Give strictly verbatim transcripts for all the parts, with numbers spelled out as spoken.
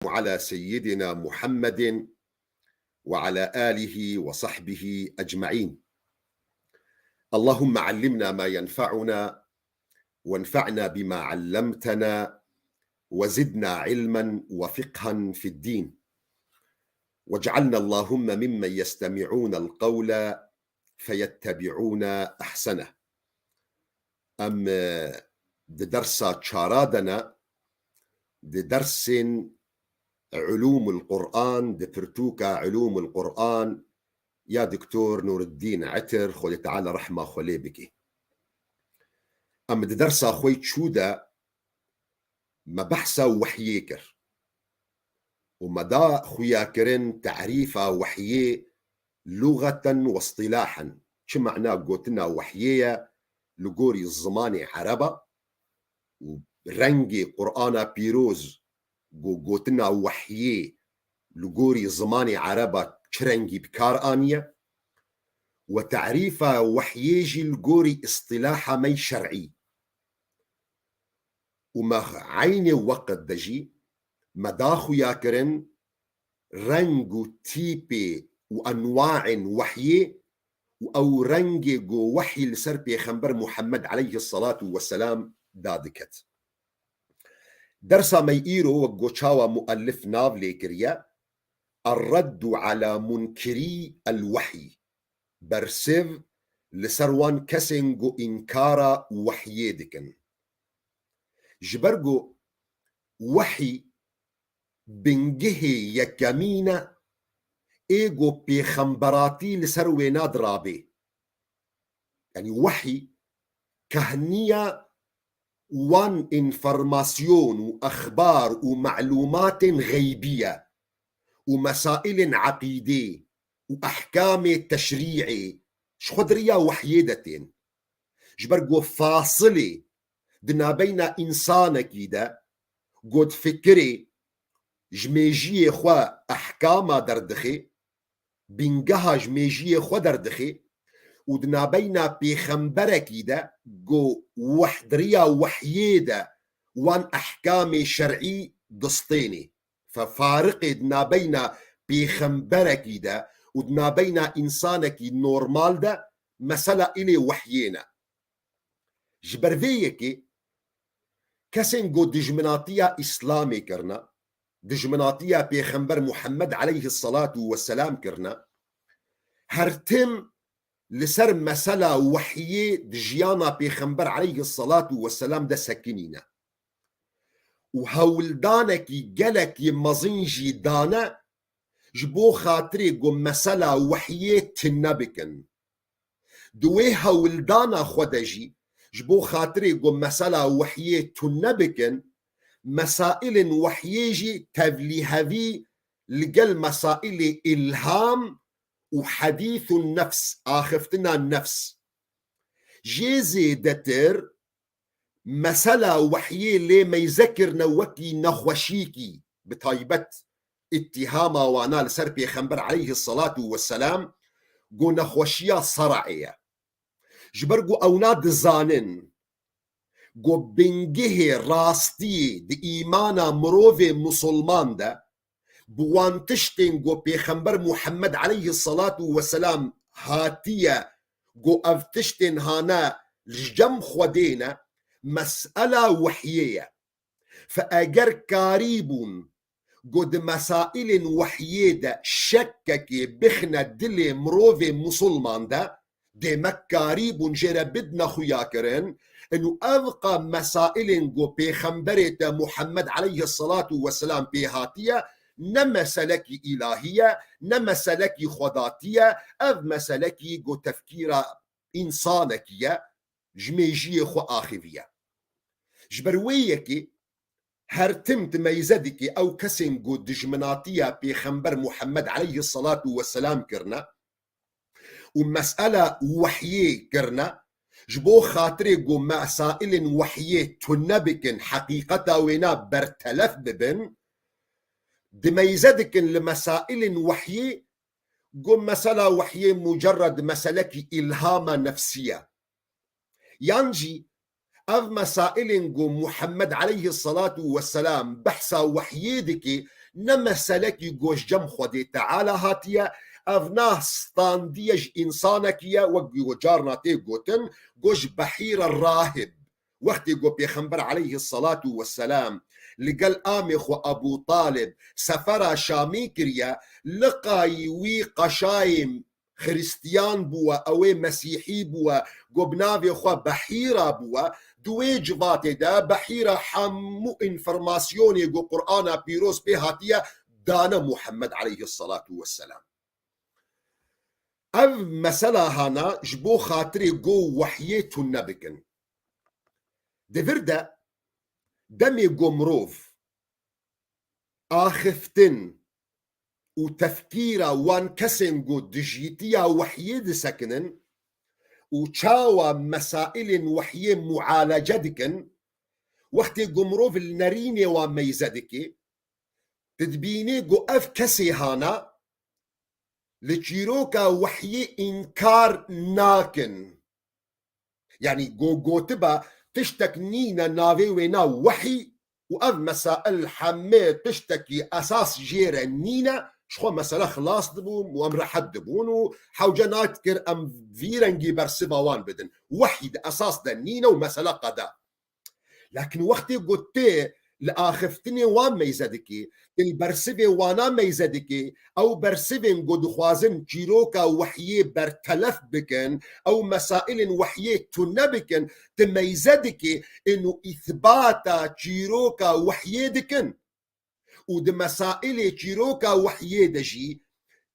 على سيدنا محمد وعلى آله وصحبه أجمعين. اللهم علمنا ما ينفعنا وانفعنا بما علمتنا وزدنا علما وفقها في الدين. واجعلنا اللهم ممن يستمعون القول فيتبعون أحسنه. Em, e, di dersa çara de ne, di dersên Ulûmul Qur'an, di pirtûka Ulûmul Qur'an ya Doktor Nûreddîn Etir, Xwedê Teala rehma xwe lê bike. Em di dersa xwe çû de me behsa wehyê kir. Û me da xuyakirin tarîfa wehyê lugatan we istilahan. Çi mana gotina wehyê ye li gorî zimanê ereba û rengê Qur'ana pîroz ku gotina wehyê li gorî zimanê ereba çi rengî bi kar aniye? We tarîfa wehyê jî li gorî istilaha me şer'î. Û me eynê weqt de jî me da xuyakirin reng û tîpê û enwaên wehyê û ew rengê ku wehy li ser Pêxember Muhammed aleyhisselatu vesselam dadiket. Dersa me îro wek ku çawa muellif nav lê kiriye, Erreddu ala munkirî el wehy, bersiv li ser wan kesên ku înkara wehyê dikin. Ji ber ku wehy bingehê yekemîn e ê ku pêxemberatî li ser wêna dirabê. Yanî wehy kehniya wan înformasyon û exbar û melûmatên xeybî ye û mesailên eqîdê û ehkamê teşrî'ê ji xwe di riya wehyê de tên. Ji ber ku fasilê di nabeyna însanekî de ku di fikirê ji mêjiyê xwe ehkama derdixe, bîngeha ji mêjiyê xwe derdixe û di nabeyna pêxemberekî de ku weh-, di riya wehyê de wan ehkamê şer'î distênê. Fe-, fariqê di nabeyna pêxemberekî de û di nabeyna însanekî normal de mesela ilê wehyê ne. Ji ber vê yekê kesên ku dijminatiya Îslamê kirine, dijminatiya Pêxember Muhammed aleyhisselatu vesselam kirine, her tim li ser mesela wehyê di jiyana Pêxember aleyhisselatu vesselam de sekinîne. Û hewldanekî gelekî mezin jî dane ji bo xatirê ku mesela wehyê tune bikin. Di wê hewldana xwe de jî ji bo xatirê ku mesela wehyê tune bikin, mesailên wehyê jî tevlîhevî li gel mesailê îlham û hedîthun nefs, axiftina nefs. Jê zêdetir mesela wehyê lê meyze kirine wekî nexweşîkî, bi taybet îttîhama wana li ser Pêxember aleyhisselatu vesselam ku nexweşiya ser'ê ye. Ji ber ku ewna dizanin ku bingehê rastiyê di îmana mirovê musulman de bi wan tiştên ku Pêxember Muhammed aleyhisselatu vesselam hatiye, ku ev tiştên hane ji cem Xwedê ne, mesela wehyê ye. Fe eger karî bûn ku di mesailên wehyê de şekkekê bixine dilê mirovê musulman de, dê me karî bûn jê re bidine xuyakirin, inu ev qa mesailên ku Pêxemberê te Muhammed aleyhisselatu vesselam pê hatiye, ne meselekî îlahî ye, ne meselekî xwedatî ye, ev meselekî ku tefkîra însanekî ye, ji mêjiyê xwe axiviye. Ji ber wê yekê her tim tu meyze dikî ew kesên ku dijminatiya Pêxember Muhammed aleyhisselatu vesselam kirine û mesela wehyê kirine, ji bo xatirê ku mesailên wehyê tune bikin, heqîqeta wêna bertelef bibin, di meyze dikin li mesailên wehyê ku mesela wehyê mucerred meselekî îlhama nefsî ye. Yan jî ev mesailên ku Muhammed aleyhisselatu vesselam behsa wehyê dike, ne meselekî go ji cem Xwedê Teala hatiye, ev na standiye ji însanekî ye, wek go carna tê gotin, go ji behîra rahib. Wextê go Pêxember aleyhisselatu vesselam li gel amê xwe Ebû Talib sefera Şamî kiriye, liqayî wî qeşayê Xiristiyan bûwe, ew ê Mesîhî bûwe, go bi navê xwe Behîra bûwe, di wê civatê de Behîra hemû înformasyonê go Qur'ana Pîroz pê hatiye, dane Muhammed aleyhisselatu vesselam. Ev mesela hana ji bo xatirê go wehyê tune bikin. Di vir de demê go mirov axiftin û tefkîra wan kesên ku dijîtiya wehyê disekinin û çawa mesailên wehyê mualece dikin, wextê ku mirov li nerînê wan meyze dike, tu dibînî ku ev kesê hana li çîroka wehyê înkar nakin. Yanî go-, gotiba tiştek nîne navê wê na wehî û ev mesail hemê tiştekî esas jê re nîne, ji xwe mesele xilas dibûn û em rehet dibûn û hewce nadikir em vî rengî bersiva wan bidin. Wehî di esas de nîne û mesele qeda. Lakin wextê ku tê li axiftinê wan meyze dikî, tu li bersivê wana meyze dikî, ew bersivên ku dixwazin çîroka wehyê bertelef bikin, ew mesailên wehyê tune bikin, tu meyze dikî, inu îthbata çîroka wehyê dikin. Û di mesailê çîroka wehyê de jî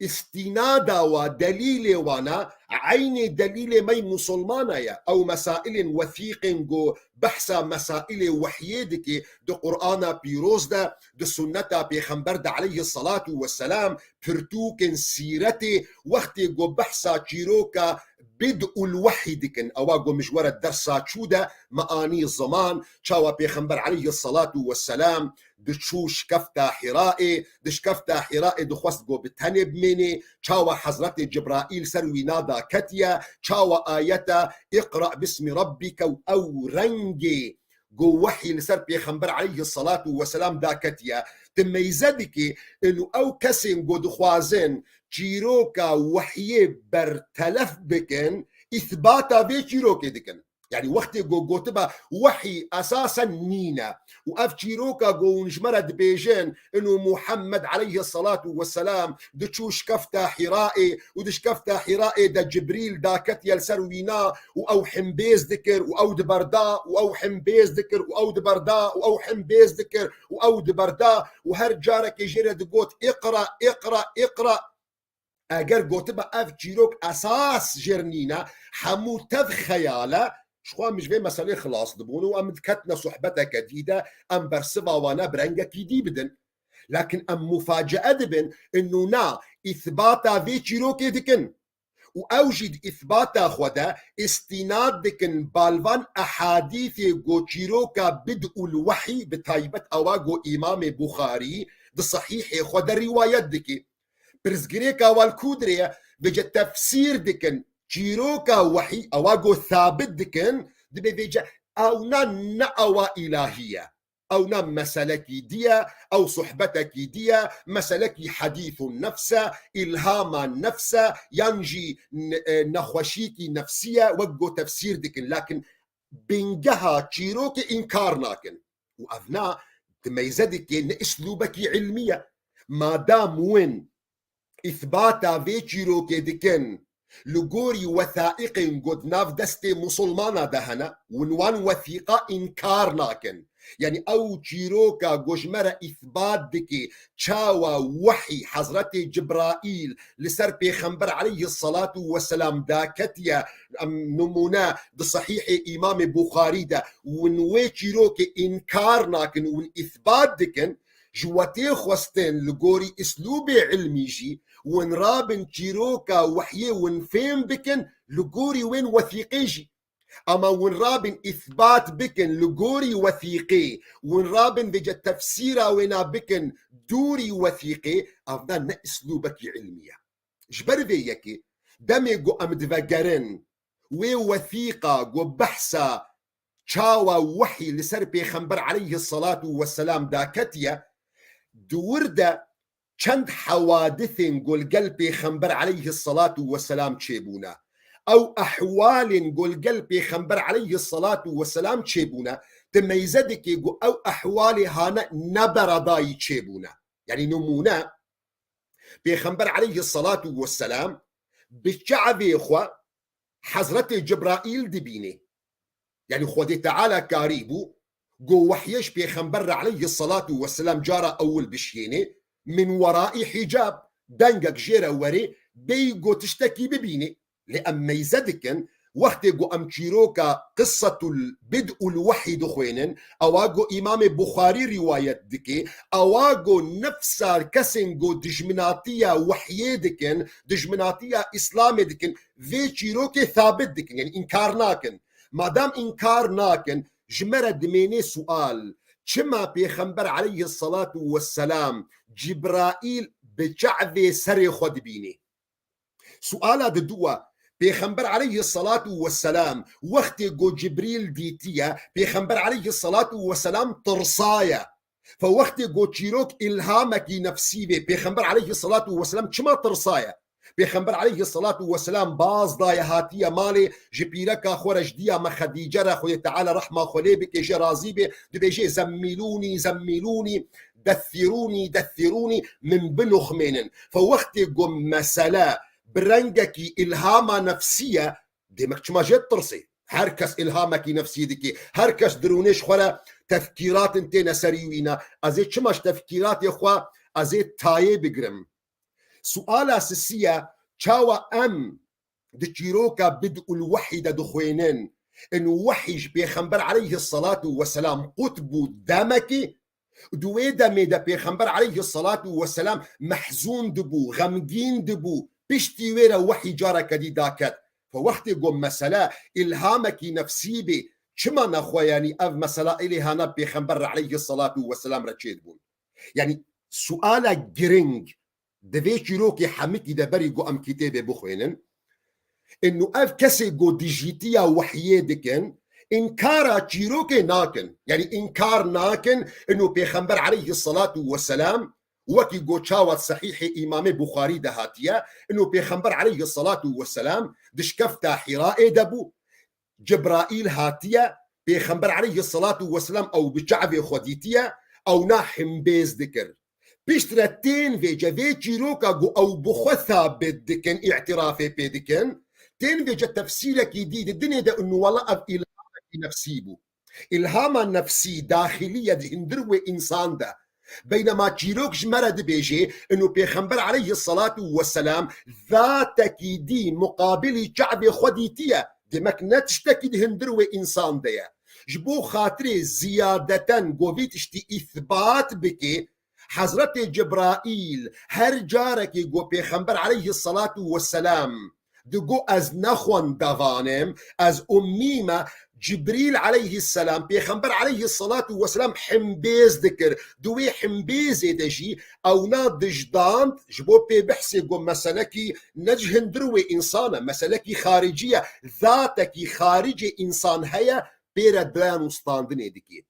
îstînada wa, delîlê wana eynê delîlê me yê musulmana ye. Ew mesailên wethîqên ku behsa mesailê wehyê dike di Qur'ana Pîroz de, di sunneta Pêxember de aleyhisselatu vesselam, pirtûkên sîretê, wextê ku behsa çîroka bid'ul wehy dikin, ewa ku min ji we re dersa çû de me anî ziman, çawa Pêxember aleyhisselatu vesselam diçû şikefta Hîraê, di şikefta Hîraê dixwest ku bi tenê bimênê, çawa Hezretê Cibraîl ser wî nada ketiye, çawa ayeta "Iqra bismi rabbike" û ew rengê ku wehî li ser Pêxember aleyhisselatu vesselam daketiye, tu meyze dikî, inu ew kesên ku dixwazin çîroka wehyê bertelef bikin, îthbata vê çîrokê dikin. Yanî wextê ku gotiba wehî esasen nîne û ev çîroka ku hûn ji me re dibêjin, inu Muhammed aleyhisselatu vesselam diçû şikefta Hîraê û di şikefta Hîraê de Cibrîl daketiye li ser wîna û ew himbêz dikir û ew diberda û ew himbêz dikir û ew diberda û ew himbêz dikir û ew diberda û her carekê jê re digot, "Iqra, iqra, iqra." Eger gotiba ev çîrok esas jê re nîne, hemû tev xeyal e, ji xwe em ji vê meselê xilas dibûn û em diketine sohbeteke dî de, em bersiva wana bi rengekî dî bidin. Lakin em mufacee dibin, inu na îthbata vê çîrokê dikin. Û ew jî di îthbata xwe de îstînad dikin bal van ehadîthê ku çîroka bid'ul wehî, bi taybet awa ku Îmamê Buxarî di Sehîhê xwe de rîwayet dike. Pirsgirêka wan li ku dirê ye? Vêce tefsîr dikin çîroka wehî, ewa ku thabit dikin, dibê vêce ewna ne awa îlahî ye. Ewna meselekî dî ye, ew sohbetekî dî ye, meselekî hedîthun nefs e, îlhama nefs e, yan jî n-, e, nexweşîkî nefsî ye, wek ku tefsîr dikin. Lakin bingeha çîrokê înkar nakin. Û ev na di meyze dikê ne îslûbekî ilmî ye. Madam win îthbata vê çîrokê dikin, li gorî wethaiqên ku di nav destê musulmana de hene, win wan wethîqa înkar nakin. Yanî ew çîroka ku ji me re îthbat dike, çawa wehî Hezretê Cibraîl li ser Pêxember aleyhisselatu vesselam daketiye, em nimûne di Sehîhê Îmamê Buxarî de, win wê çîrokê înkar nakin, win îthbat dikin, ji we tê xwestin li gorî îslûbê ilmî jî, win rabin çîroka wehyê win fêm bikin, li gorî wên wethîqê jî. Ama win rabin îthbat bikin li gorî wethîqê, win rabin vêce tefsîra wêna bikin dûrî wethîqê, ev da ne îslûbekî ilmî ye. Ji ber vê yekê, demê ku em divegerin wê wethîqa ku behsa çawa wehî li ser Pêxember aleyhisselatu vesselam daketiye, di wir de çend hewadisên ku li gel Pêxember aleyhisselatu vesselam çêbûne. Ew ehwalên ku li gel Pêxember aleyhisselatu vesselam çêbûne, tu meyze dikê ku ew ehwalê hane ne beredayî çêbûne. Yanî nimûne, Pêxember aleyhisselatu vesselam bi çavê xwe Hezretê Cibraîl dibînê. Yanî Xwedê Teala karî bû, go wehyê ji Pêxember re aleyhisselatu vesselam cara ewil bişiyênê, min weraî hicab, dengek jê re werê, bêyî go tiştekî bibînê. Lê em meyze dikin, wextê go em çîroka qissetul bid'ul wehy dixwênin, ewa go Îmamê Buxarî rîwayet dikê, ewa go nefsa kesên go dijminatiya wehyê dikin, dijminatiya Îslamê dikin, vê çîrokê sabit dikin, yanî înkar nakin. Madam înkar nakin, ji me re dimênê sual, çima Pêxember aleyhisselatu vesselam Cibraîl bi çavê serê xwe dibînê? Suala diduwa, Pêxember aleyhisselatu vesselam wextê go Cibrîl dîtiye, Pêxember aleyhisselatu vesselam tirsaye. Fe wextê go çîrok îlhamekî nefsî bê, Pêxember aleyhisselatu vesselam çima tirsaye? Pêxember aleyhisselatu vesselam baz daye hatiye malê, ji pîreka xwe re, ji diya me Xedîce re, Xwedê Teala rehma xwe lê bike, jê razî bê, dibêje, "Zemmîlûnî, zemmîlûnî, dethîrûnî, dethîrûnî, min binuxmênin." Fe wextê go mesele bi rengekî îlhama nefsî ye, demek çima jê ditirsê? Her kes îlhamekî nefsî dike, her kes dirûnê ji xwe re tefkîratin têne serî wîna. Ez ê çima ji tefkîratê xwe ez ê tayê bigirim? Suala sisiye, çawa em di çîroka bid'ul wehy de dixwênin, in wehy ji Pêxember aleyhisselatu vesselam qut bû demekî, di wê demê de Pêxember aleyhisselatu vesselam mehzûn dibû, xemgîn dibû, piştî wê re wehy careke dî daket. Fe wextê go mesele îlhamekî nefsî bê, çima nexwe, yanî ev mesela êlê hana Pêxember re aleyhisselatu vesselam re çêdibûn? Yanî suala giring di vê çîrokê hemikî de berî ku em kîtêbê bixwênin, inu ev kesê ku dijîtiya wehyê dikin, înkara çîrokê nakin. Yanî înkar nakin inu Pêxember aleyhisselatu vesselam, wekî ku çawa sehîhê Îmamê Buxarî de hatiye, inu Pêxember aleyhisselatu vesselam di şkefta Hîraê de bû, Cibraîl hatiye, Pêxember aleyhisselatu vesselam ew bi çavê xwe dîtiye, ew na himbêz dikir. Piştre tên vêce vê çîroka ku ew bi xwe sabit dikin, îtirafê pê dikin, tên vêce tefsîrekî dî didinê de û wela ev îlhamekî nefsî bû. Îlhama nefsî, daxilî ye di hundir wê însan de. Beynema çîrok ji me re dibêje, inu Pêxember aleyhisselatu vesselam zatekî dî muqabilî çavê xwe dîtiye. Demek ne tiştekî di hundir wê însan de ye. Ji bo xatirê ziyadeten govî tiştî îsbat bike, Hezretê Cibraîl her carekê go Pêxember aleyhisselatu vesselam digo ez ne xwendevan im, ez ummî me, Cibrîl aleyhisselam Pêxember aleyhisselatu vesselam himbêz dikir. Di wê himbêzê de jî ewna dijdand, ji bo pê behsê go meselekî ne ji hundir wê însan e, meselekî xaricî ye, zatekî xaricê însan heye, pê re doyan û standinê dikê.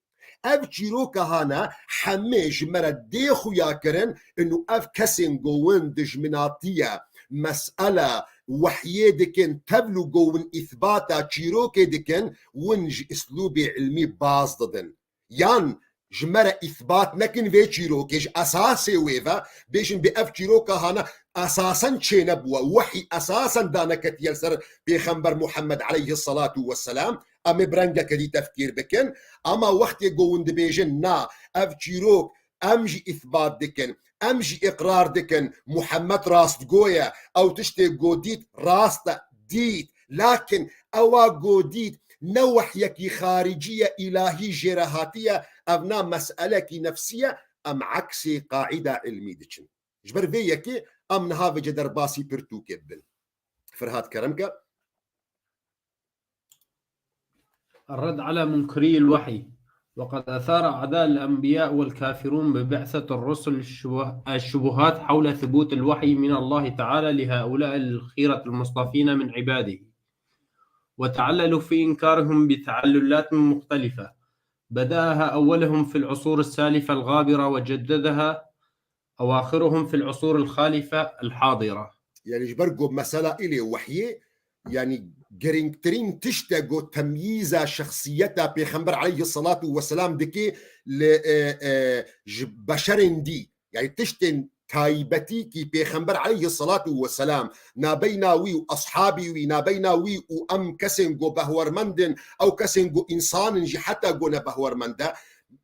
Ev çîroka hane hemê ji me re dê xuya kirin, inu ev kesên go win dijminatiye mesele wehyê dikin, tevl û go win îsbata çîrokê dikin, win ji îslûbê ilmî baz didin. Yan ji me re îsbat nekin vê çîrokê, ji esasê wê ve bêjin bi ev çîroka hane esasen çênebûwe, wehî esasen daneketiye li ser Pêxember Muhammed aleyhisselatu vesselam, em ê bi rengeke dî tefkîr bikin. Ama wextê go hûn dibêjin, na, ev çîrok em jî îsbat dikin, em jî îqrar dikin, Muhammed rastgo ye, ew tiştê go dît rast e, dît. Lakin ewa go dît ne wehyekî xaricî ye, îlahî jê re hatiye, ev na meselekî nefsî ye, em eksê qaîda ilmî diçin. Ji ber vê yekê em niha vêce derbasî pirtûkê bibin. Ferhat, kerem ke. الرد على منكري الوحي. وقد أثار أعداء الأنبياء والكافرون ببعثة الرسل الشبه-، الشبهات حول ثبوت الوحي من الله تعالى لهؤلاء الخيرة المصطفين من عباده، وتعللوا في إنكارهم بتعللات مختلفة، بدأها أولهم في العصور السالفة الغابرة، وجددها أواخرهم في العصور الخالفة الحاضرة. Yani ji ber ku mesela ilê wehyê, yani girîngtirîn tişt e ku temyîza şexsiyeta Pêxember aleyhissalatu vesselam dike li, e, e, ji beşerên dî. Yani tiştên taybetî kî Pêxember aleyhissalatu vesselam nabeyna wî û ashabî wî, nabeyna wî û em kesên ku behwermend in, ew kesên ku însan in jî heta ku ne behwermend e,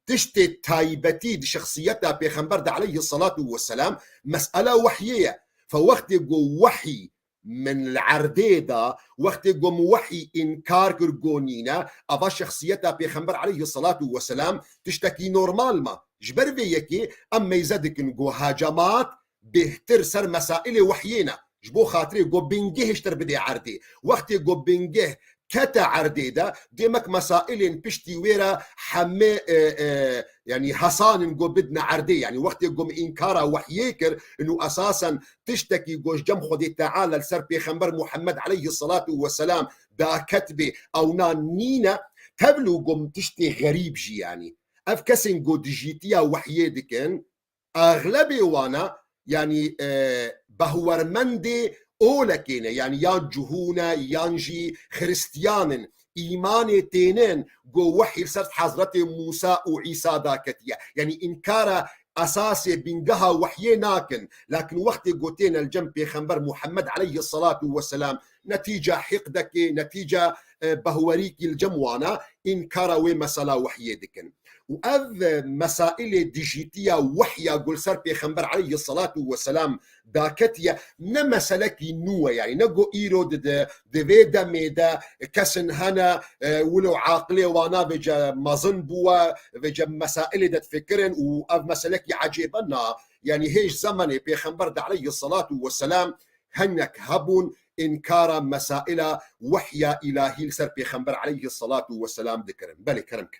tiştê taybetî di şexsiyeta Pêxember de aleyhissalatu vesselam mesela wehyê ye. Fe wextê ku wehyî min li erdê da, wextê ku min wehyî înkar kir ku nîne, ava şexsiyeta Pêxember aleyhissalatu vesselam tiştekî normal ma. Ji ber vê yekê em meyze dikin ku hacamat bêhtir ser mesailê wehyê ne. Ji bo xatirê ku bingeh hiştir bidê erdê. Wextê ku bingeh kete erdê de, demek mesailên piştî wê re hemê, e, e, yani hesanin ku bidne erdê. Yani wextê ku min înkara wehyê kir, inu esasen tiştekî ku ji cem Xwedê Teala li ser Pêxember Muhammed aleyhissalatu vesselam daketibê, ewna nîne, tevlû ku tiştê xerîb jî yani. Ev kesên ku dijîtiya wehyê dikin, exlebê wana, yani, e, behwermendê olekê ne, yani yan cihû ne, yan jî xiristiyan in, îmanê tênin ku wehyî li ser Hezretê Mûsa û Îsa daketiye. Yani înkara esasê bingeha wehyê nakin. Lakin wextê ku têne li cem Pêxember Muhammed aleyhissalatu vesselam, netîca hiqdekê, netîca, e, behwerîkî li cem wana, înkara wê mesela wehyê dikin. Û ev, e, mesailê dijîtiya wehya ku li ser Pêxember aleyhissalatu vesselam daketiye, ne meselekî nû ye, yani ne ku îro di, di, di vê demê de kesin hene, e, wilo aqilê wana vêce mezin bûwe, vêce mesailê de difikirin û ev meselekî ecêbe na. Yani hê ji zemanê Pêxember de aleyhissalatu vesselam hinek hebûn înkara mesaila wehya îlahî li ser Pêxember aleyhissalatu vesselam dikirin. Belê, kerem ke.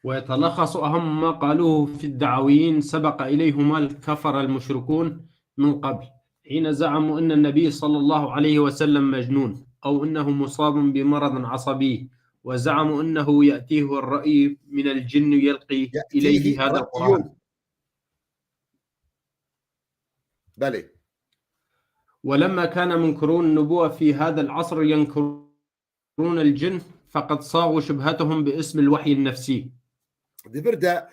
ويتلخص أهم ما قالوه في الدعويين سبق إليهما الكفر المشركون من قبل، حين زعموا أن النبي صلى الله عليه وسلم مجنون، أو أنه مصاب بمرض عصبي، وزعموا أنه يأتيه الرأي من الجن يلقي إليه هذا القرآن. بلي. ولما كان منكرون النبوة في هذا العصر ينكرون الجن، فقد صاغوا شبهتهم باسم الوحي النفسي. Di vir de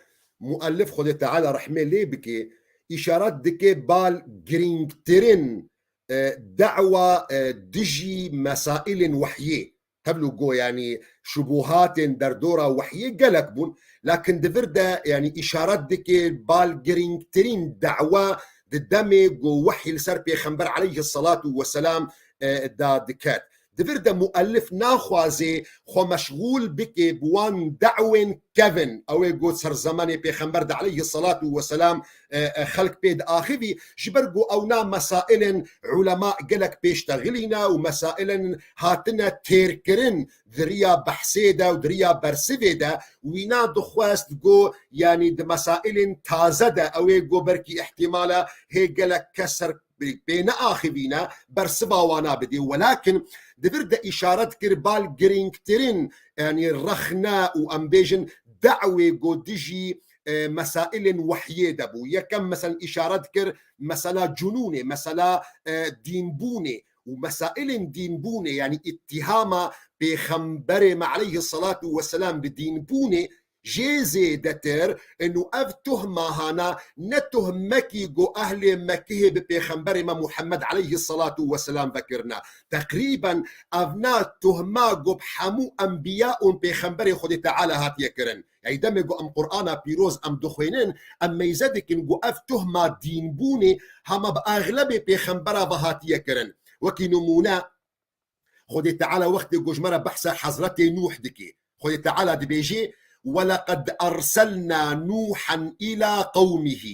muellif, Xwedê Teala rehmê lê bike, îşaret dike bal girîngtirin, e, da'wa, e, dijî mesailên wehyê. Tevlû go, yanî şubuhatên derdora wehyê gelek bûn. Lakin di vir de, yanî îşaret dike bal girîngtirîn da'wa di demê go wehyî li ser Pêxember aleyhissalatu vesselam, e, da diket. Di vir de muellif naxwaze xwe meşgûl bike bi wan da'wên kevin. Ew ê got ser zemanê Pêxember de aleyhissalatu vesselam, e, e, xelk pê diaxivî, ji ber ku ewna mesailên ulema gelek pêş texilî ne û mesailên hatine têrkirin di riya behsê de û di riya bersivê de, wîna dixwest ku, yanî di mesailên taze de ew ê ku belkî ihtimale hê gelek kes ser pê neaxivîne, bersiva wana bidê. Welakin di vir de îşaret kir bal girîngtirin, yanî rexne û em bêjin da'wê ku dijî, e, mesailên wehyê de bû. Yekem, meselen, îşaret kir mesela cunûnê, mesela, e, dînbûnê û mesailên dînbûnê, yanî îttihama Pêxemberê me aleyhissalatu vesselam bi dînbûnê jê zêdetir, inu ev tuhma hana ne tuhmekî ku ehlê Mekihê bi Pêxemberê me Muhammed aleyhissalatu vesselam vekirine. Teqrîben evna tuhma ku bi hemû enbiya û pêxemberê Xwedê Teala hatiye kirin. Ey demê ku em Qur'ana pîroz em dixwînin, em meyze dikin ku ev tuhma dînbûnê hema bi exlebê pêxembera ve hatiye kirin. Wekî nimûne, Xwedê Teala wextê ku ji me re behsa Hezretê Nûh dike, Xwedê Teala dibêje, "ولقد أرسلنا نوحا إلى قومه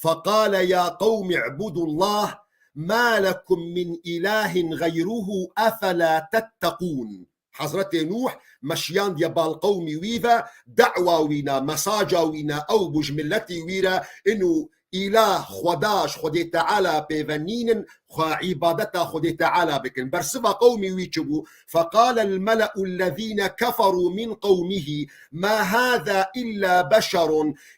فقال يا قوم اعبدوا الله ما لكم من إله غيره أفلا تتقون." Hezretê Nûh me şiyandiye bal qewmî wî ve, da'wa wî ne, mesaja wî ne, ew bû ji miletî wî re, inu îlah, xwedaş, Xwedê Teala pê ve nînin, xwe îbadeta Xwedê Teala bikin. Bersiva qewmî wî çi bû? فقال الملأ الذين كفروا من قومه ما هذا إلا بشر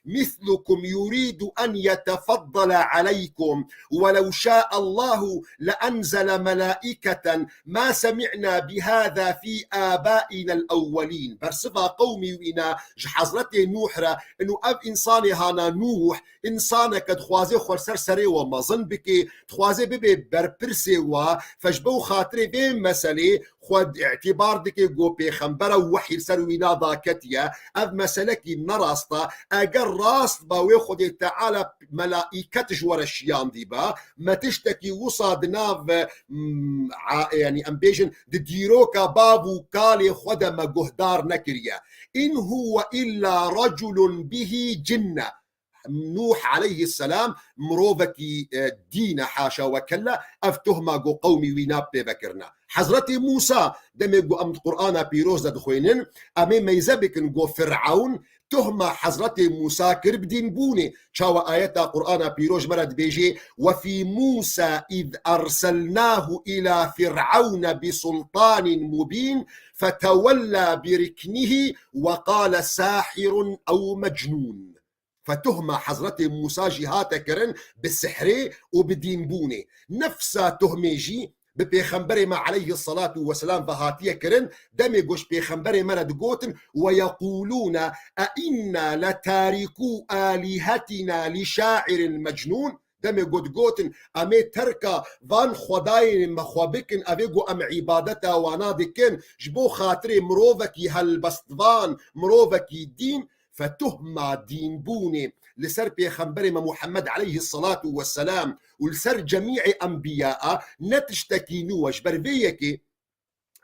مثلكم يريد أن يتفضل عليكم ولو شاء الله لأنزل ملائكة ما سمعنا بهذا في آبائنا الأولين. Bersiva qewmî wîna ji Hezretê Nûh re, inu ev însanê hana Nûh, însaneke dixwaze xwe ser serê we mezin bike, dixwaze bibe berpirsê we, fe ji bo xatirê vê meselê xwe îtîbar dike ku pêxembera wehî li ser wîna daketiye. Ev meselekî ne rast e. Eger rast ba wê Xwedê Teala melaîket ji we re şiyandî ba, me tiştekî wisa di nav, mm, a-, yanî em bêjin di dîroka bav û kalê xwe de me guhdar nekiriye. إن هو إلا رجل به جنة. Nûh aleyhisselam mirovekî, e, dîn e, haşa we kella, ev tuhma ku qewmî wî na pê vekirina. Hezretê Mûsa, demê ku em di Qur'ana Pîroz de dixwênin, em ê meyze bikin ku Fir'ewn tuhma Hezretê Mûsa kir bi dînbûnê. Çawa ayeta Qur'ana Pîroz ji me re dibêjê, وفي موسى إذ أرسلناه إلى فرعون بسلطان مبين فتولى بركنه وقال ساحر أو مجنون. Fe tuhma Hezretê Mûsa jî hate kirin bi sihrê û bi dînbûnê. Nefsa tuhmê jî bi pêxemberê me aleyhissalatu vesselam ve hatiye kirin, demê ku ji pêxemberê me re digotin, ويقولون أئنا لتاركو آلهتنا لشاعر مجنون. Demê ku digotin, em ê terka van xwedayên me xwe bikin, ev ê ku em îbadeta wana dikin, ji bo xatirê mirovekî helbestvan, mirovekî dîn, fe tuhma dînbûnê li ser pêxemberê me Muhammed aleyhissalatu vesselam û li ser cemîê enbiya a ne tiştekî nû e. Ji ber vê yekê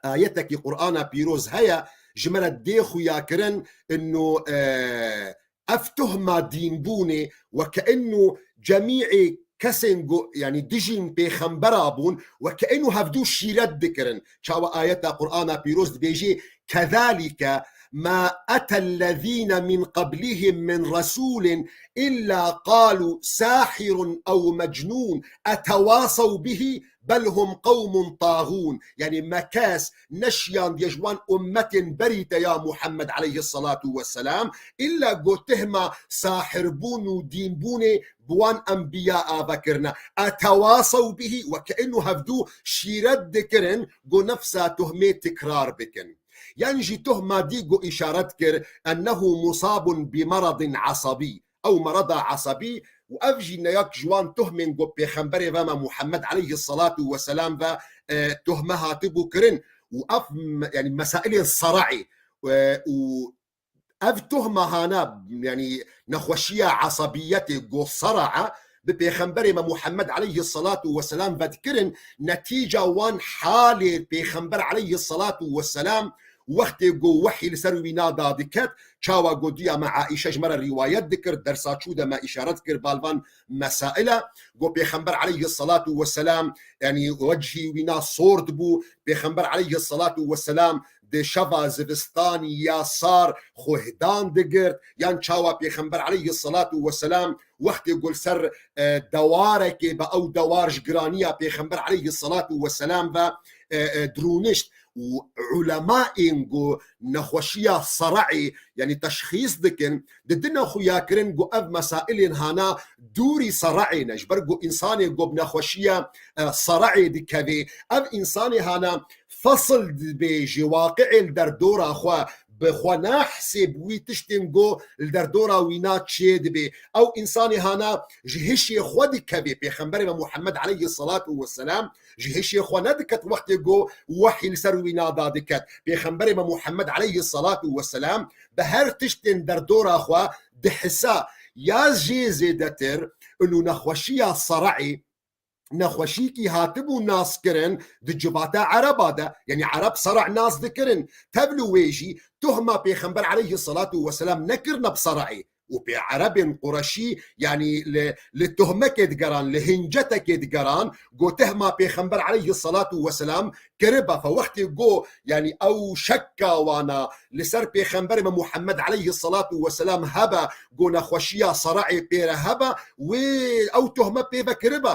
ayetekî Qur'ana Pîroz heye, ji me re dê xuya kirin, ino, e, ev tuhma dînbûnê, weke ino cemîê kesên ku, yanî dijîn pêxembera bûn, weke ino hevdû şîret dikirin. Çawa ayeta Qur'ana Pîroz dibêjê, كذلك ما أتى الذين من قبلهم من رسول إلا قالوا ساحر أو مجنون أتواصوا به بل هم قوم طاغون. Yanî me kes neşiyandiye ji wan ummetên berî te ya Muhammed aleyhissalatu vesselam, illa got tehma sahirbûn û dînbûnê bi wan enbiya ava kirine. Etewasew bihî, weke inu hevdû şîret dikirin, got nefsa tuhmê tikrar bikin. Yan jî tuhma dî got îşaret kir, ennehu musabun bi meradin asabî. Ew merada asabî û ev jî ne yek ji wan tuhmên got pêxemberê ve me Muhammed aleyhissalatu vesselam ve, e, tuhme hatibû kirin û ev me-, yanî mesailên saraê, e, û ev tuhma hana, yanî nexweşiya asabiyetê got sara'a bi pêxemberê me Muhammed aleyhissalatu vesselam ve dikirin, netîca wan halê pêxember aleyhissalatu vesselam wextê ku wehî li ser wîna dadiket, çawa ku diya me Aîşe ji me re rîwayet dikir, dersa çû de me îşaret kir bal van mesaila, ku Pêxember aleyhissalatu vesselam, yanî wecihî wîna sor dibû, Pêxember aleyhissalatu vesselam di şeva zivistanî ya sar xwehdan digirt, yan çawa Pêxember aleyhissalatu vesselam wextê ku li ser, e, dewarekê be, ew dewar ji giraniya Pêxember aleyhissalatu vesselam ve, e, e, dirûnişt. Û ulemaên ku nexweşiya saraê, yanî teşxîs dikin, didine xuya kirin ku ev mesailên hana dûrî saraê ne. Ji ber ku însanê ku bi nexweşiya, e, saraê dikevê, ev însanê hana fesil dibe ji waqi'ê li derdora xwe, bi xwe nahsê bi wî tiştên ku li derdora wî na çê dibe. Ew însanê hana ji hişê xwe dikevê. Pêxemberê me Muhammed aleyhissalatu vesselam ji hişê xwe nediket wextê ku wehî li ser wî nada diket. Pêxemberê me Muhammed aleyhissalatu vesselam bi her tiştên derdora xwe dihisa. Ya jê zêdetir, inu nexweşiya saraê, nexweşîkî hatibû naskirin di civata Ereba de. Yanî Ereb sara nas dikirin. Tevlû wê jî tuhma Pêxember aleyhissalatu vesselam nekirine bi saraê. Û pê Erebên Qureşî, yanî li, li tuhmekê digeran, li hincetekê digeran, got tehma Pêxember aleyhissalatu vesselam kiribe. Fe wextê got, yanî ew şekka wana li ser Pêxemberê me Muhammed aleyhissalatu vesselam hebe, got nexweşiya saraê pê re hebe, wê ew tuhme pê ve kiribe.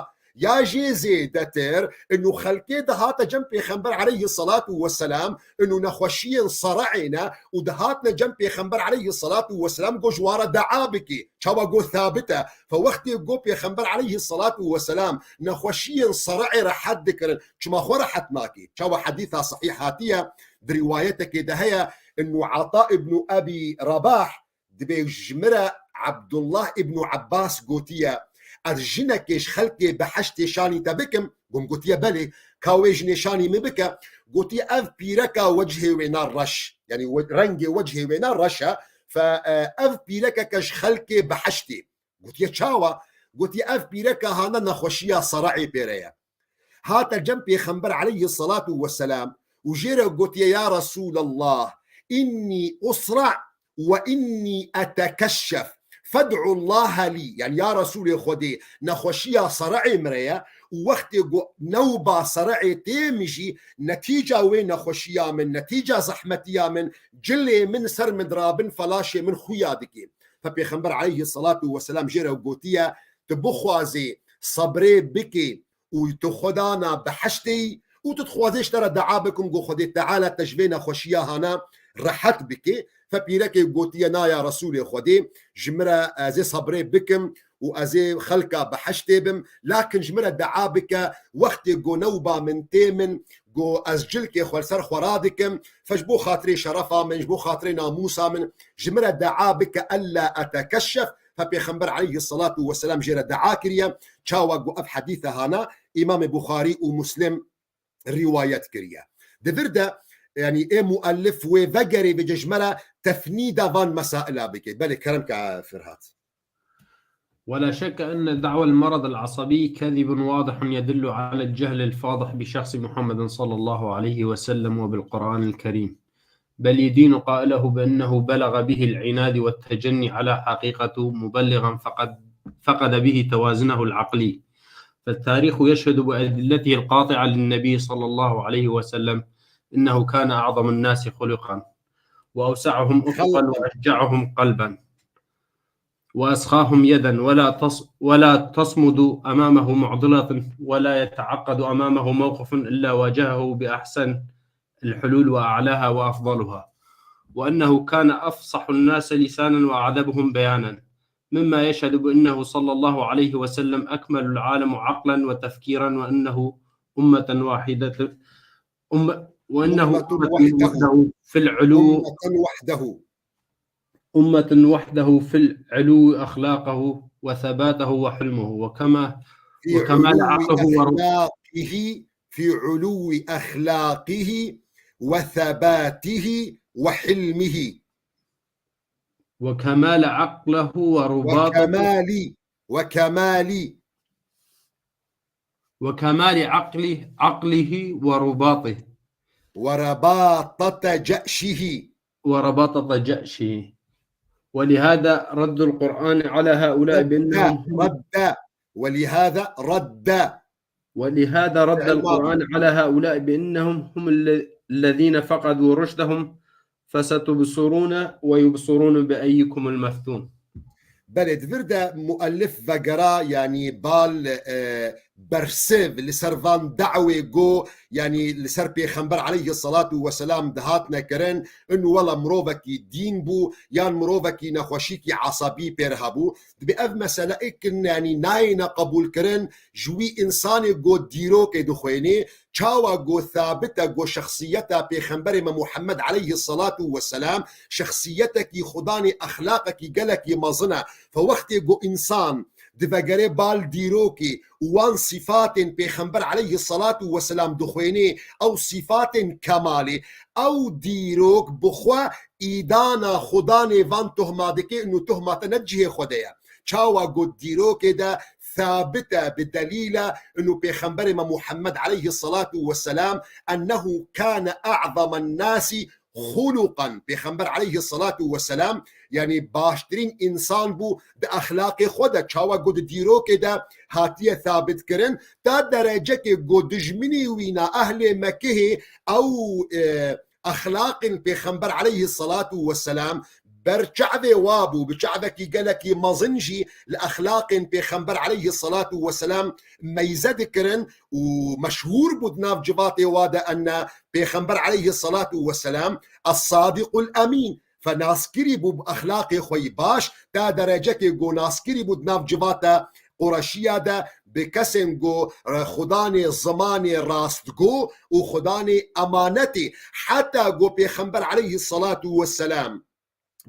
Ya jê zêdetir, inu xelkê dihate cem Pêxember aleyhissalatu vesselam, inu nexweşiyên ser'ê ne û dihatne cem Pêxember aleyhissalatu vesselam, go ji wara dua bikê. Çawa go thabit e. Fe wextê go Pêxember aleyhissalatu vesselam nexweşiyên ser'ê rehet dikirin, çima xwe rehet nakê? Çawa hedîsa sahîh hatiye, di rîwayetekê de heye, inu Ata ibnu Ebî Rebah, dibê ji min re Ebdullah ibnu Abbas gotiye, ez jinekê ji xelkê behiştê şanî te bikim? Gom gotiye, belê, ka wê jinê şanî min bike. Gotiye, ev pîreka wechê wê ne reş, yanî we-, rengê wechê wê ne reş e, fe, e, ev pîrekeke ji xelkê behiştê. Gotiye, çawa? Gotiye, ev pîreka hane nexweşiya ser'ê pê re ye. Hate cem Pêxember aleyhissalatu vesselam û jê re gotiye, ya Resûlallah, înnî usra ve înnî etekeşşef, fed'ullahe lî. Yanî, ya Resûlê Xwedê, nexweşiya ser'ê min re ye û wextê ku newba ser'ê tê min jî, netîca wê nexweşiya min, netîca zehmetiya min, cilê min ser min dirabin, felaşê min xuya dike. Fe Pêxember aleyhissalatu vesselam jê re gotiye, tu bixwazê sebrê bikê û tu xwe dana behiştê yî û tu dixwazê ji te re dua bikim, go Xwedê Teala te ji vê nexweşiya hana rehet bike. Fe pîrekê gotiye, na ya Resûlê Xwedê, ji min re, ez ê sebrê bikim û ez ê xelka behiştê bim, lakin ji min re dua bike, wextê go newba min tê min, go ez cilkê xwe li ser xwe radikim, fe ji bo xatirê şerefa min, ji bo xatirê namûsa min, ji min re dua bike, ella etekeşşef, fe Pêxember aleyhissalatu vesselam jê re dua kiriye, çawa ku ev hedîse hana Îmamê Buxarî û Muslim rîwayet kiriye. Di vir de, yanî ê muellif wê vegerê vêce ji me re tefnîda van mesaila bike. Belê, kerem ke Ferhat. ولا شك أن دعوى المرض العصبي كذب واضح يدل على الجهل الفاضح بشخص محمد صلى الله عليه وسلم وبالقرآن الكريم، بل يدين قائله بأنه بلغ به العناد والتجني على حقيقته مبلغا فقد فقد به توازنه العقلي. فالتاريخ يشهد بأدلته القاطعة للنبي صلى الله عليه وسلم إنه كان أعظم الناس خلقا وأوسعهم أفقا وأشجعهم قلبا وأسخاهم يدا، ولا تص-، ولا تصمد أمامه معضلة، ولا يتعقد أمامه موقف إلا واجهه بأحسن الحلول وأعلاها وأفضلها، وأنه كان أفصح الناس لسانا وأعذبهم بيانا، مما يشهد بأنه صلى الله عليه وسلم أكمل العالم عقلا وتفكيرا، وأنه أمة واحدة، أم-، وأنه أمة أمة وحده. وحده في العلو، أمة وحده. أمة وحده في العلو أخلاقه وثباته وحلمه وكما-، في وكمال علو عقله ور-، أخلاقه، في علو أخلاقه وثباته وحلمه. وكمال عقله ورباطه. وكمال، وكمال وكمال عقله، عقله ورباطه. ورباطة جأشه. ورباطة جأشه. ولهذا رد القرآن على هؤلاء رد، بأنهم هم رد. ولهذا رد. ولهذا رد فعل ماضي. القرآن على هؤلاء بأنهم هم ال-، الذين فقدوا رشدهم فستبصرون ويبصرون بأيكم المفتون. Belê, di vir de muellif vegera, yanî bal, e, bersiv li ser van dawê go, yanî li ser Pêxember aleyhi salatu ve selam dihatine kirin, in wela mirovekî dîn bû, yan mirovekî nexweşîkî esabî pê re hebû. Dibê ev mesele êkin, yanî nayêne qebûlkirin ji wî însanê go dîrokê dixwênê, Çawa go thabit e go şexsiyeta Pêxemberê me Muhammed aleyhi salatu ve selam şexsiyetekî xudanê exlaqekî gelekî mezin e. Fe wextê go însan divegere bal dîrokê û wan sîfatên Pêxember aleyhi salatu ve selam dixwênê, ew sîfatên kemalê, ew dîrok bi xwe îdana xudanê van tohma dike, û tohma te ne cihê xwe de ye. Çawa go dîrokê de thabit e bi delîl e, inu Pêxemberê me Muhammed aleyhi salatu ve selam, ennehu kâne a'zamen nâsî xuluqan. Pêxember aleyhi salatu ve selam, yanî baştirîn însan bû di exlaqê xwe de, çawa go di dîrokê de hatiye thabit kirin, ta derecekê go dijminî wîna ehlê Mekihê ew, e, exlaqên Pêxember aleyhi salatu ve selam ber çavê wa bû, bi çavekî gelekî mezin jî li exlaqên Pêxember aleyhisselatu vesselam meyze dikirin û meşhûr bû di nav civatê wa de enne Pêxember aleyhisselatu vesselam es-Sadiqul Emîn. Fe naskirî bû bi exlaqê xwe yî baş, ta derecekê ku naskirî bû di nav civata Qureşiya de bi kesên ku, e, xudanê zimanê rastgo û xudanê emanetê. Heta ku Pêxember aleyhisselatu vesselam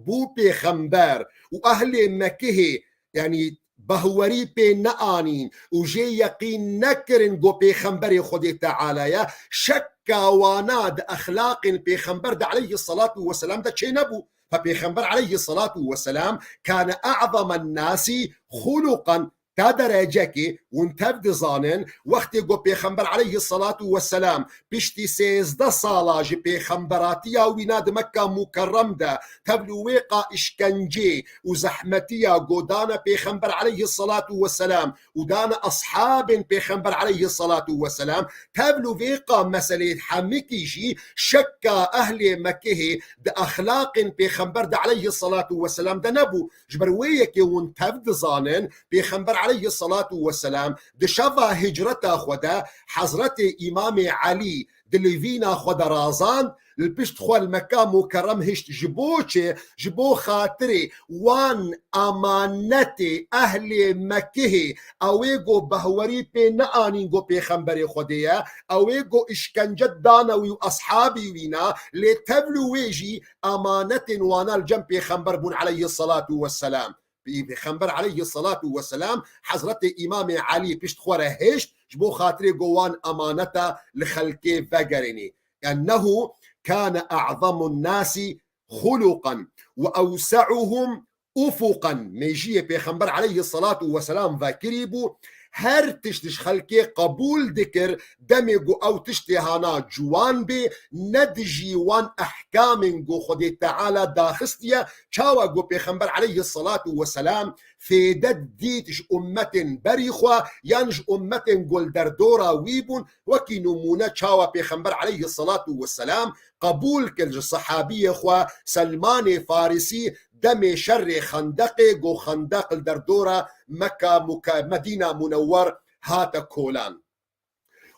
bû pêxember û ehlê Mekihê, yanî behwerî pê neanîn û jê yeqîn nekirin ku pêxemberê Xwedê Teala ye, şekka wana di exlaqên pêxember de aleyhisselatu vesselam de çênebû. Fe pêxember aleyhisselatu vesselam kane a'zamen nasi xuluqan, ta derecekê hûn tev dizanin, wextê ku pêxember aleyhisselatu vesselam piştî sêzdeh sala ji pêxemberatiya wî na di Mekka Mukerrem de tevlû wê qa işkencê û zehmetiya ku dane pêxember aleyhisselatu vesselam û dane ashabên pêxember aleyhisselatu vesselam, tevlû vê qa meselê hemikî jî şekka ehlê Mekihê di exlaqên pêxember de aleyhisselatu vesselam de nebû. Ji ber wê yekê hûn tev dizanin, Pêxember aleyhisselatu vesselam di şeva hicreta xwe de Hezretê Îmamê Elî di livîna xwe de razand, li pişt xwe li Mekka Mukerrem hişt. Ji bo çi? Ji bo xatirê wan emanetê ehlê Mekihê, ew ê ku behwerî pê neanîn ku pêxemberê Xwedê ye, ew ê ku işkence dane wî û eshabî wî ne, lê tevlû wê jî emanetên wana li cem pêxember bûn aleyhisselatu vesselam. Pêxember aleyhisselatu vesselam Hezretê Îmamê Elî pişt xwe re hişt, ji bo xatirê ku wan emaneta li xelkê vegerênê. Ennehu kane a'zamun nasi xuluqan ve ewse'uhum ufuqan. Mêjiyê Pêxember aleyhisselatu vesselam vekirî bû. Her tişt ji xelkê qebûl dikir, demê ku ew tiştê hana ciwan bê, ne dijî wan ehkamên ku Xwedê Teala daxistiye, çawa ku Pêxember aleyhisselatu vesselam fêde dît ji ummetên berî xwe yan ji ummetên ku li derdora wî bûn, wekî nimûne çawa Pêxember aleyhisselatu vesselam qebûl kir ji sehabiyê xwe Selmanê Farisî demê şerê Xendeqê, ku Xendeq li derdora Mekka Muke-, Medîna Munewwer hate kolan.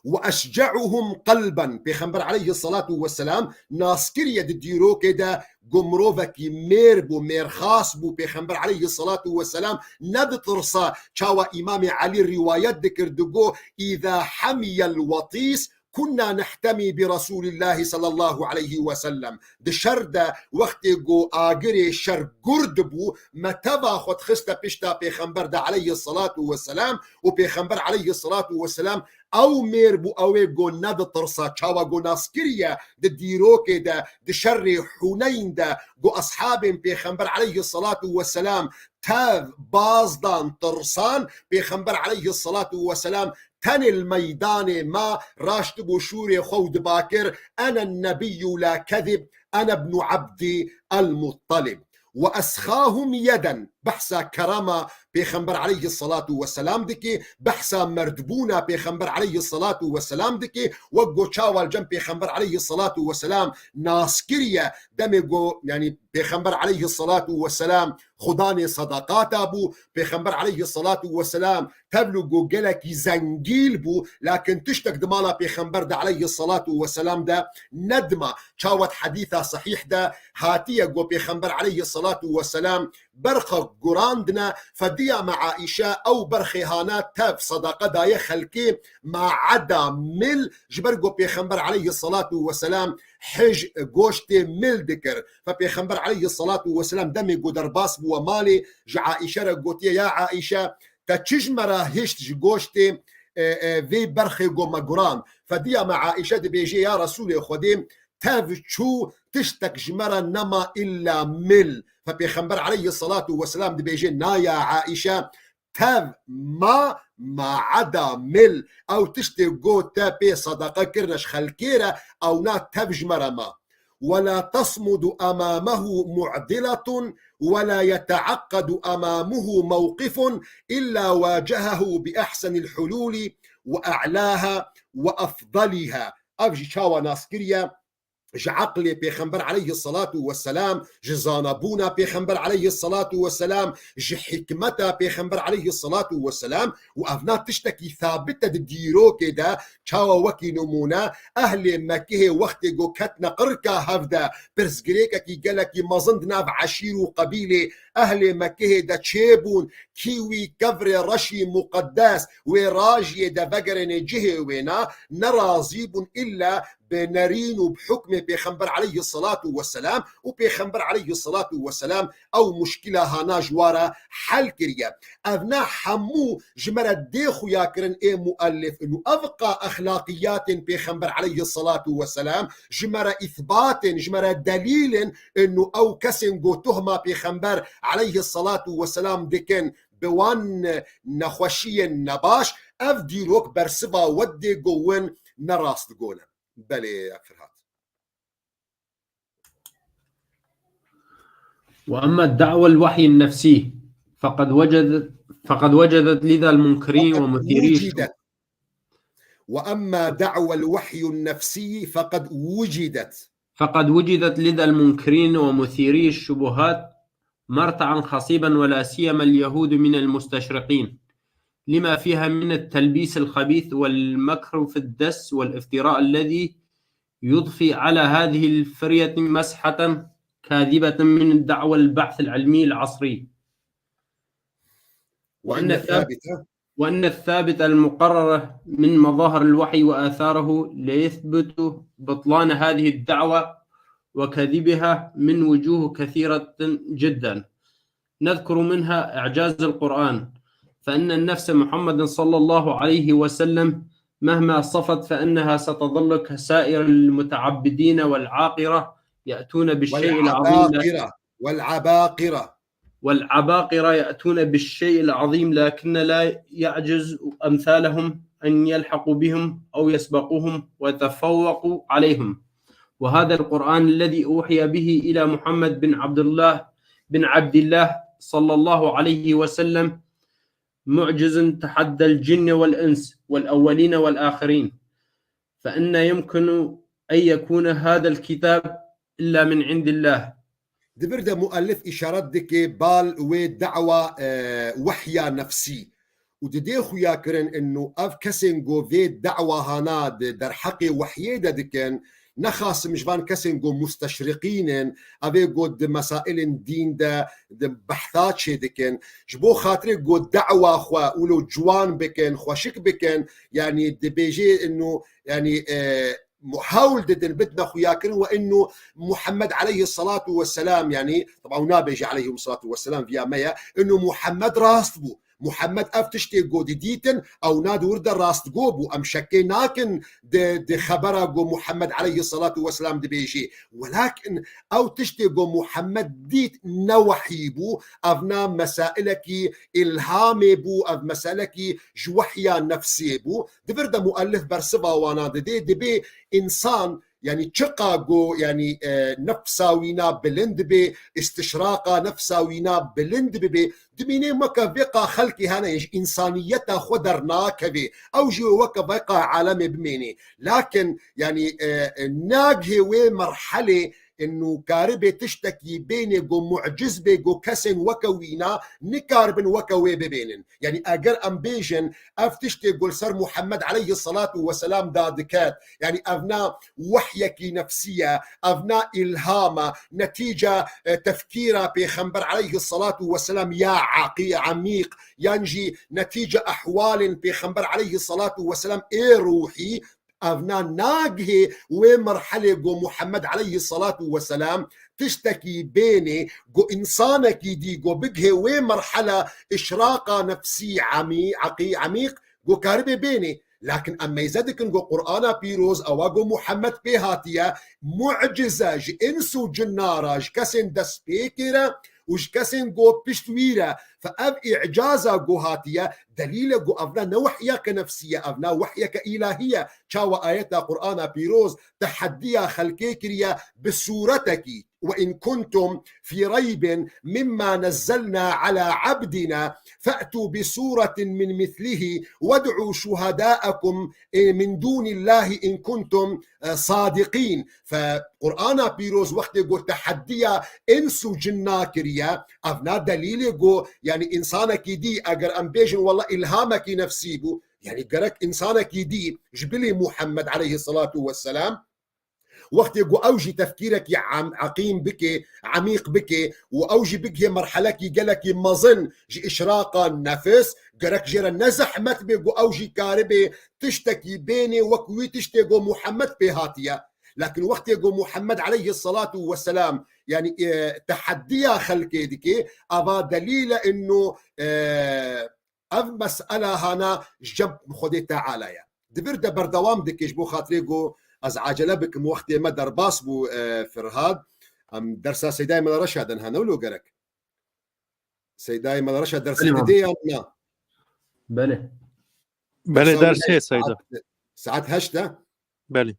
Ve eşce'uhum qelben. Pêxember aleyhisselatu vesselam nas kiriye di dîrokê de ku mirovekî mêr bû, mêrxas bû. Pêxember aleyhisselatu vesselam neditirsa, çawa Îmamê Elî rîwayet dikir, digo, "Îza hemiyel wetis, kunna nehtemî bi Resûlîllahî sallallahu aleyhi ve sellem." Di şer de wextê ku agirê şer gurd bû, me teva xwe dixiste pişta Pêxember de aleyhisselatu vesselam û Pêxember aleyhisselatu vesselam ew mêr bû, ew ê ku neditirsa, çawa ku nas kiriye di dîrokê de, di şerê Huneyn de, ku eshabên Pêxember aleyhisselatu vesselam tev, bazdan, tirsan, Pêxember aleyhisselatu vesselam tenê li meydanê ma, raştibû şûrê xwe û diba kir, "Ene nebiyyu la kezib, ene ibnu Abdî el Muttalib." Ve esxahum yeden, behsa kerema Pêxember aleyhisselatu vesselam dikê, behsa merdbûna Pêxember aleyhisselatu vesselam dikê, wek ku çawa li cem Pêxember aleyhisselatu vesselam nas kiriye, demê ku, yanî Pêxember aleyhisselatu vesselam xudanê sedaqata bû, Pêxember aleyhisselatu vesselam tevlû ku gelekî zengîl bû, lakin tiştek di mala Pêxember de aleyhisselatu vesselam de nedima. Çawet hedîsa sehîh de hatiye ku Pêxember aleyhisselatu vesselam berxe gurandine, fediya me Aîşe ew berxê hana tev sedaqa daye xelkê, ma eda mil, ji ber ku Pêxember aleyhisselatu vesselam hij goştê mil dikir. Fe Pêxember aleyhisselatu vesselam demê ku derbas bûwe malê, ji Aîşe re gotiye, "Ya Aîşe, te çi ji me re hişt ji goştê, e, e, vê berxê ku me guran?" Fediya me Aîşe dibêje, "Ya Resûlê Xwedê, tev çû, tiştek ji me re nema îlla mil." Fe Pêxember aleyhisselatu vesselam dibêje, "Na ya Aîşe, tev ma, ma eda mil. Ew tiştê ku te pê sedaqa kirine ji xelkê re, ewna tev ji me re ma." "Ve la tasmudu amamehu mu'diletun ve la yeteakkadu amamuhu mewqifun illa wacehehu bi ehsenil hulûlî ve a'lâha ve efdalîha." Ev jî çawa nas kiriye? ji eqlê Pêxember aleyhisselatu vesselam, ji zanabûna Pêxember aleyhisselatu vesselam, ji hikmeta Pêxember aleyhisselatu vesselam û evna tiştekî thabit e di dîrokê de, çawa wekî nimûne, ehlê Mekihê wextê ku ketne qirka hev de, pirsgirêkekî gelekî mezin di nav eşîr û qebîlê ehlê Mekihê de çêbûn, kî wî kevrê reşî muqeddes wê rajiyê de vegerênê cihê wêna, nerazî bûn îlla bi nerîn û bi hukmê Pêxember aleyhisselatu vesselam û Pêxember aleyhisselatu vesselam ew muşkila hana ji wa re hel kiriye. Ev ne hemû ji me re dê xuyakirin ê muellif û ev qa exlaqiyatên Pêxember aleyhisselatu vesselam ji me re îthbatên, ji me re delîlên û ew kesên ku tuhma Pêxember aleyhisselatu vesselam dikin bi wan nexweşiyên nebaş, ev dîrok bersiva we dê ku win ne rastgo ne. Belê, Ferhat. وأما الدعوى الوحي النفسي فقد وجدت فقد وجدت لدى المنكرين فقد ومثيري الشبهات وجدت. وأما دعوى الوحي النفسي فقد وجدت. فقد وجدت لدى المنكرين ومثيري الشبهات مرتعا خصيبا، ولا سيما اليهود من المستشرقين، لما فيها من التلبيس الخبيث والمكر في الدس والافتراء الذي يضفي على هذه الفرية مسحة كاذبة من دعوى البحث العلمي العصري. وأن وأن الثاب-، الثابت وأن الثابت المقرر من مظاهر الوحي وآثاره ليثبت بطلان هذه الدعوة وكذبها من وجوه كثيرة جدا. نذكر منها إعجاز القرآن، فإن النفس محمد صلى الله عليه وسلم مهما صفت فإنها ستظل كسائر المتعبدين والعاقرة يأتون بالشيء العظيم لا والعباقرة، والعباقرة. والعباقرة يأتون بالشيء العظيم، لكن لا يعجز أمثالهم أن يلحقوا بهم أو يسبقوهم ويتفوقوا عليهم. وهذا القرآن الذي أوحي به إلى محمد بن عبد الله، بن عبد الله صلى الله عليه وسلم، معجز تحدى الجن والإنس والأولين والآخرين. فأنى يمكن أن يكون هذا الكتاب إلا من عند الله؟ Di vir de muellif îşaret dike bal wê da'wa, e, wehya nefsî. Û didê xuya kirin inu ev kesên go vê da'wa hana di derheqê wehyê de dikin, nexasim ji van kesên go musteşriqîn in, ev ê go di mesailên dîn de di behsa çê dikin. Ji bo xatirê go da'wa xwe wilo ciwan bikin, xweşik bikin, yanî dibêjê inu, yanî, e, hewl didin bidine xuyakirin we inu Muhammed aleyhissalatu vesselam, yanî, teba ew nabêje aleyhissalatu vesselam, viya me ye, inu Muhammed rast bû. Muhammed ev tiştê go didîtin, ew na di wir de rastgo bû. Em şekê nakin di, di xebera go Muhammed aleyhissalatu vesselam dibêjê. Welakin ew tiştê go Muhammed dît ne wehyî bû, ev na mesailekî îlhamê bû, ev meselekî ji wehya nefsê bû. Di vir de muellif bersiva wana didê, dibê însan, yanî çiqa go, yanî, e, nefsa wîna bilind bibê, îstişraqa nefsa wîna bilind bibê, dimînê weke vê qa xelkê hene, ji însaniyeta xwe dernakevê. Ew jî weke vê qa alemê bimênê. Lakin, yanî, e, e, nagihê wê merhelê inu karibê tiştekî bênê go muciz bê, go kesên weke wîna nikaribin weke wê bibênin. Yanî eger em bêjin, ev tiştê go li ser Muhammed aleyhissalatu vesselam dadiket, yanî ev na wehyekî nefsî ye, ev na îlham e, netîca, e, tefkîra Pêxember aleyhissalatu vesselam ya aqî-, emîq, yan jî netîca ehwalên Pêxember aleyhissalatu vesselam ê ruhî, ev na nagihê wê merhelê go Muhammed aleyhissalatu vesselam tiştekî bênê, go însanekî dî, go bigihê wê merhela îşraqa nefsî emî-, eqî-, emîq, go karibê bênê. Lakin em meyze dikin go Qur'ana pîroz ewa go Muhammed pê hatiye, mucize ji îns û cinna re, ji kesên destpêkê re û ji kesên go pişt wî re. Fe ev îcaza go hatiye, delîl e go ev ne, ne wehyeke nefsî ye, ev ne wehyeke îlahî ye. Çawa ayeta Qur'ana pîroz teheddiya xelkê kiriye bi sûretekî, وإن كنتم في ريب مما نزلنا على عبدنا فأتوا بسورة من مثله وادعوا شهداءكم من دون الله إن كنتم صادقين. فقرآنا pîroz wextê ku teheddiya ins û cinna kiriye, ev na delîlê ku, yanî, însanekî dî, eger em bêjin, wela îlhamekî nefsî bû, yanî gerek însanekî dî ji bilî Muhammed aleyhisselatu vesselam, wextê ku ew jî tefkîrekî em-, eqîm bike, emîq bike û ew jî bigihê merhelekî gelekî mezin ji îşraqa nefs, gerek jê re ne zehmet bê ku ew jî karibê tiştekî bênê wek wî tiştê ku Muhammed pê hatiye. Lakin wextê ku Muhammed aleyhisselatu vesselam, yanî, e, teheddiya xelkê dike, ava delîl e inno, e, ev mesele hana ji cem Xwedê Teala ye. Di vir de berdewam dike, ji bo xatirê ku ez acele bikim, wextê me derbas bû, e, Firhad. Em dersa Seydayê Mela Reşa din hene wilo gerek. Seydayê Mela Reşa dersa Belê, didê mam. Yan na? Belê. Belê, Dersa ders wilo heye, Seyda. Saet, saet heşt e. Belê.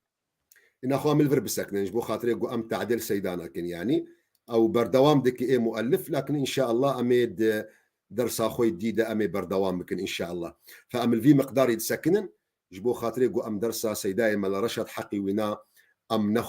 Îna xwe em li vir bisekinin, ji bo xatirê ku em tadil Seyda nakin, yanî. Ew berdewam dike ê muellif, lakin înşeallah em ê di dersa xwe dî de em ê berdewam bikin, înşeallah. Fe em li vî miqdarî disekinin, ji bo xatirê ku em dersa Seydayê Mela Reşad heqî wîna em ne